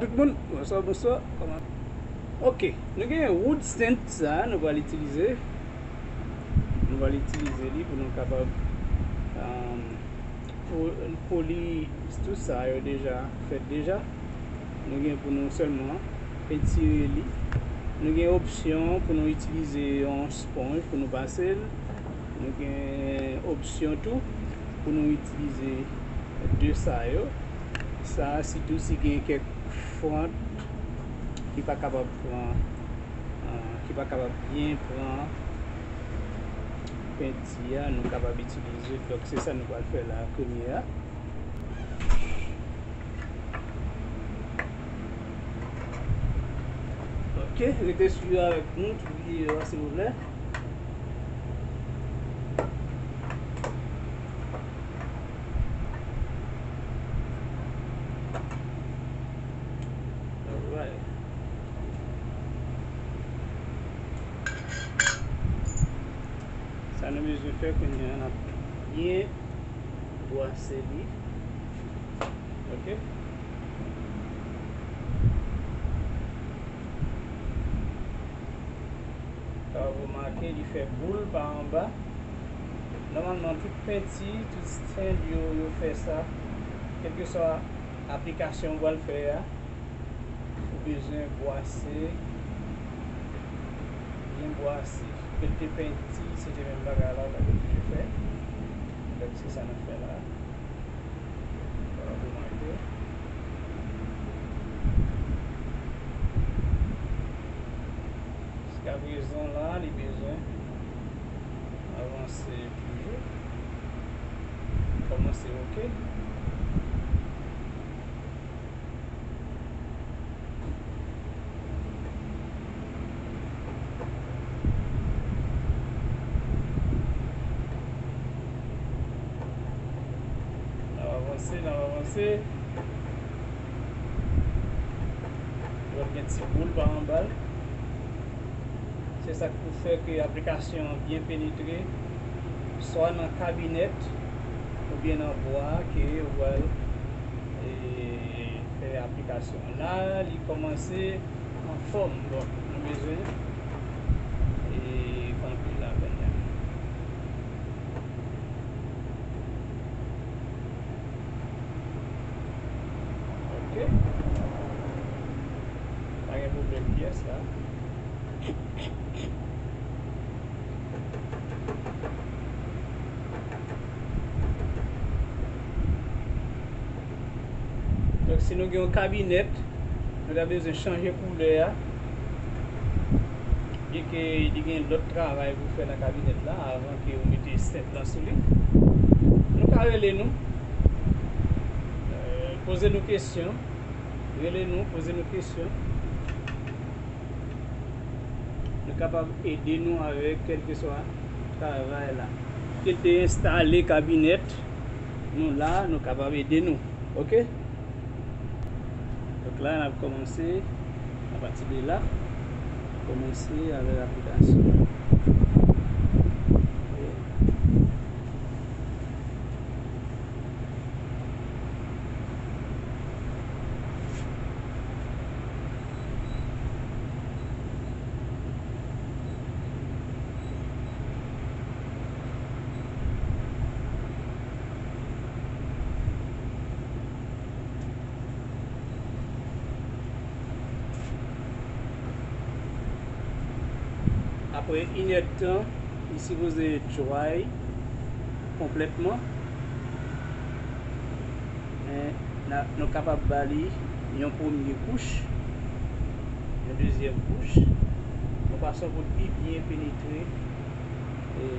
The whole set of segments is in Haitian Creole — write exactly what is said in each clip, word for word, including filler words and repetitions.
Tout moun, bonswa, bonswa. Kòman? Ok, nou gen wood stent sa, nou pral itilize. Nou pral itilize li pou nou kapab, um, pou, pou li, tout sa yo deja fèt deja. Nou gen pou nou sèlman pentire li. Nou gen opsyon pou nou itilize yon sponj pou nou pase l. Nou gen opsyon tou pou nou itilize de sa yo. Sa, sitou si gen kèk front ki pa kapab pran, ah, ki pa kapab byen pran penti a, nou kapab itilize. Donk, se sa nou pral fè la, premye a. Ok, rete swiv avèk nou tout videyo a, silvouplè. Alright. Sa nou bezwen fè kounye a, n ap byen bwase li. Ok. Sa w ap remake, li fè boul pa anba. Nòmalman, tout penti, tout stent yo, yo fè sa. Kèlkeswa aplikasyon w pral fè a, ou bezwen bwase, byen bwase. Kèlke penti, se te menm bagay la, w ta oblije fè. Donk, se sa n ap fè la. Sa w ap remake. Jiskaprezan la, li bezwen avanse toujou. Kòmanse, ok. N ap avanse, n ap avanse. L ap gen ti boul pa anba l. Se sa k pou fè ke aplikasyon an byen penetre, swa nan kabinèt oubyen nan bwa ke ou pral, e, fè aplikasyon an. La, li kòmanse anfòm, donk, nou bezwen, e, kanpe la kounye a. Ok. Pa gen pwoblèm pyès la. Donk, si nou gen yon kabinèt, nou ta bezwen chanje koulè a. Byenke li gen lòt travay pou fè nan kabinèt la, avan ke ou mete stent lan sou li. Nou ka rele nou, euh, poze nou kesyon. Rele nou, poze nou kesyon. Nou kapab ede nou avèk kèlkeswa travay la. Ke te enstale kabinèt, nou la, nou kapab ede nou. Ok? Donk la, n ap kòmanse apati de la. Kòmanse avèk aplikasyon. Ok. Apre inèdtan, li sipoze dry konplètman. Men, n a, nou kapab ba li yon premye kouch, yon dezyèm kouch, yon fason pou l pi byen penetre, e,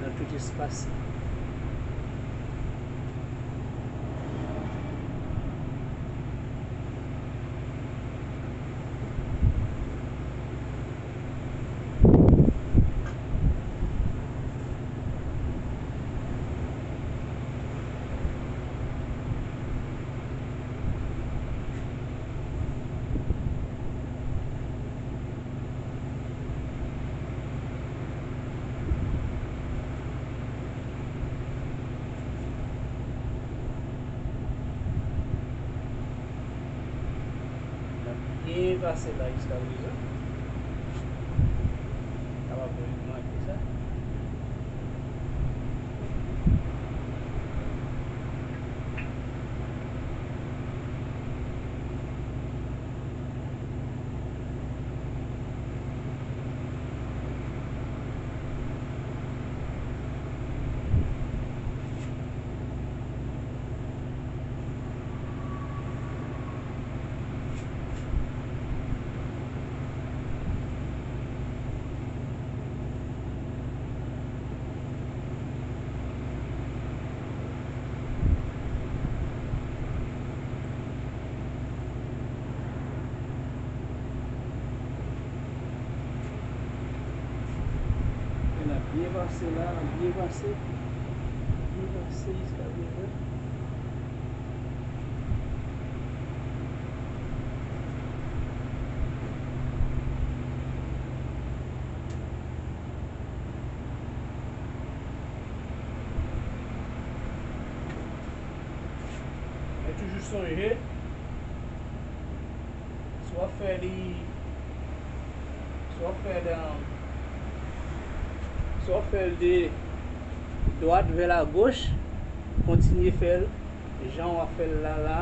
nan tout espas la. Byen pase la jiska prezan. Kapab remake sa. E n ap byen pase la, n ap byen pase. Byen pase jiska prezan. Men toujou sonje, si w ap fè li, si w ap fè l, si w ap fè l de dwat vè la goch, kontinye fè l jan w ap fè l la, la,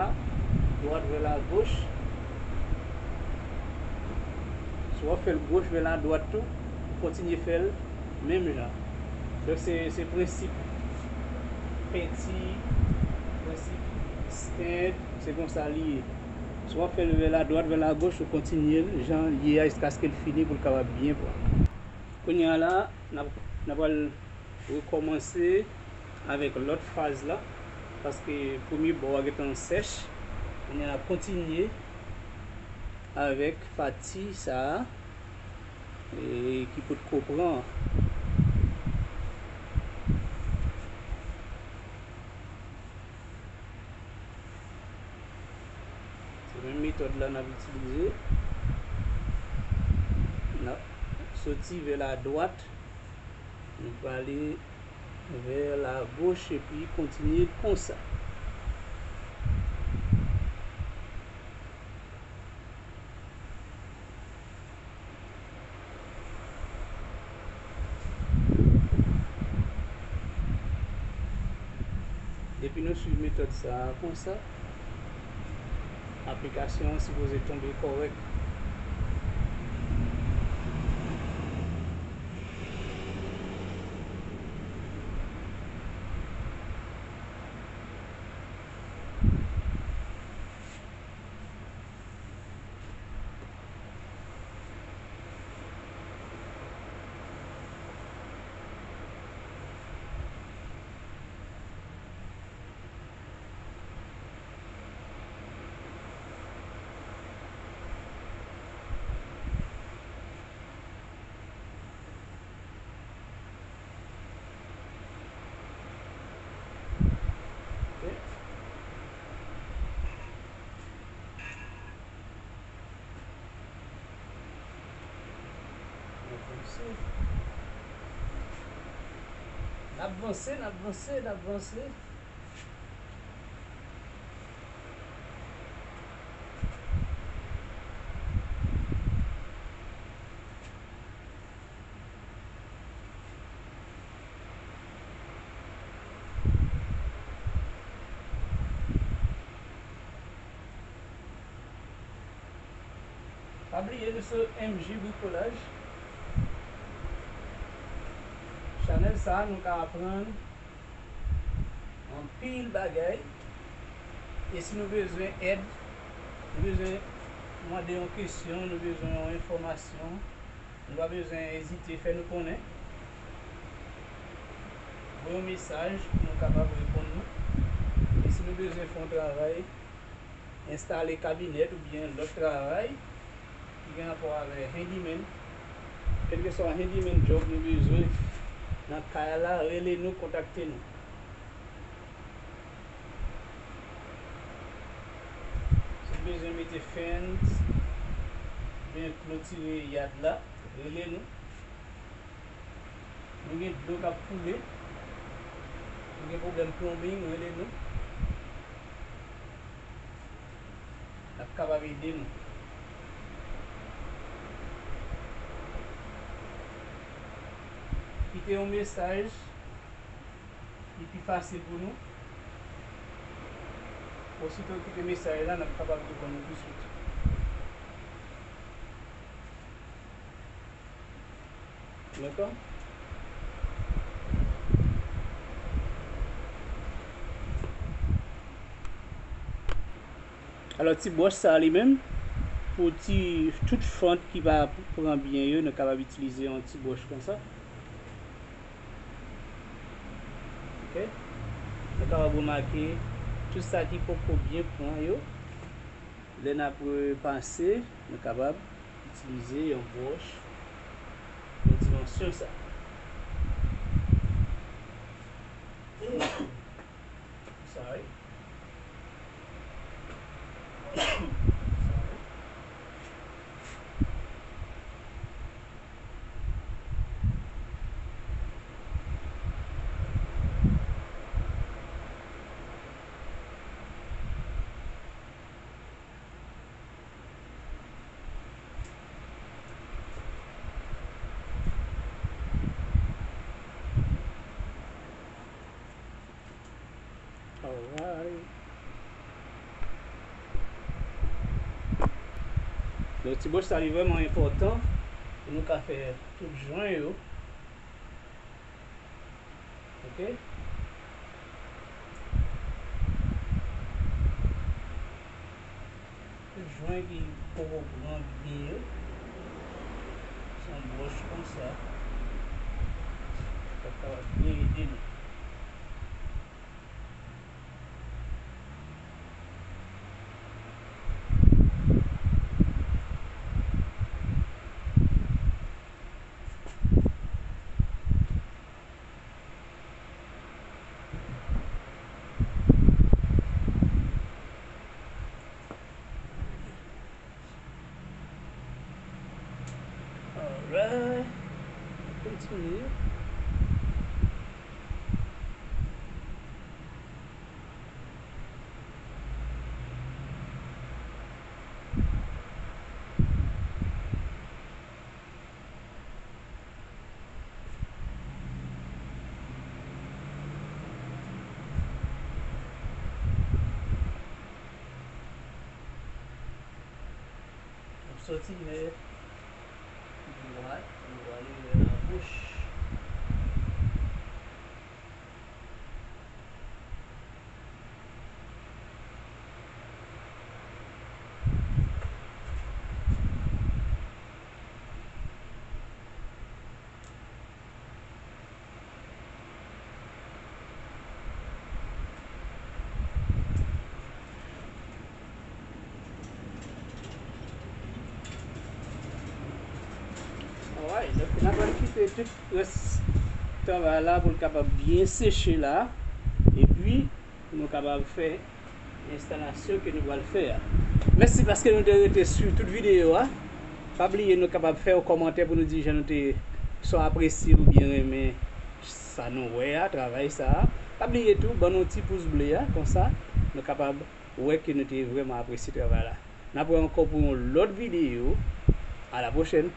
dwat vè la goch. Si w ap fè l goch vè la dwat tou, kontinye fè l menm jan. Donk, se, se prensip penti, prensip stand, se konsa li ye. Si w ap fè l vè la dwat, vè la goch, ou kontinye l jan l ye a jiskaske l fini pou l kapab byen pwòp. Kounye a la, n ap, n ap al rekòmanse avèk lòt faz la, paske premye bò a gentan sèch. Kounye a n ap kontinye avèk pati sa a, e, ki potko pran an. Se menm metòd la n ap itilize. N ap soti vè la dwat, nou prale vè la goch epi kontinye konsa. Depi nou swiv metòd sa a konsa, aplikasyon an sipoze tonbe kòrèk. Ok. N ap vanse. N ap vanse, n ap vanse, n ap vanse. Pa bliye, nou sou M J Bricolage. Chanèl sa a, nou ka aprann anpil bagay. E si nou bezwen èd, nou bezwen mande yon kesyon, nou bezwen yon enfòmasyon, nou pa bezwen ezite fè nou konnen. Voye yon mesaj pou nou kapab reponn nou. E si nou bezwen fè yon travay, enstale kabinèt oubyen lòt travay ki gen rapò avè handyman, kèlkeswa handyman job nou bezwen nan kay la, rele nou, kontakte nou. Si w bezwen mete fence oubyen klotire yard la, rele nou. Nou gen dlo k ap koule, nou gen pwoblèm plumbing, rele nou. N ap kapab ede nou. Kite yon mesaj, li pi fasil pou nou. Osito w kite mesaj la, n ap kapab reponn ou touswit. Dakò? Alò, ti bwòch sa a li menm, pou ti, tout fant ki pa pran byen yo, nou kapab itilize yon ti bwòch konsa. Ok? Nou kapab remake tout sa ki poko byen pran yo. Lè n ap repase, nou kapab itilize yon bwòch nan dimansyon sa. Sorry. Sorry. Alright. Donk, ti bwòch sa li vrèman enpòtan pou nou ka fè tout jwen yo. Ok? Jwen ki poko pran byen yo, se yon bwòch konsa k ap kapab byen ede nou. Alright. Kontinye. Nou soti vè dwat, nou prale vè labouch. Alright, donk n ap pral kite tout rès travay la pou l kapab byen seche la. Epi, pou nou kapab fè enstalasyon ke nou pral fè a. Mèsi paske nou te rete swiv tout videyo a. Pa bliye nou kapab fè yon kòmantè pou nou di jan nou te, si w apresye oubyen renmen sa nou wè a, travay sa a. Pa bliye tou, ban nou ti pous ble a, konsa nou kapab wè ke nou te vrèman apresye travay la. N ap wè ankò pou yon lòt videyo. A la pwochèn.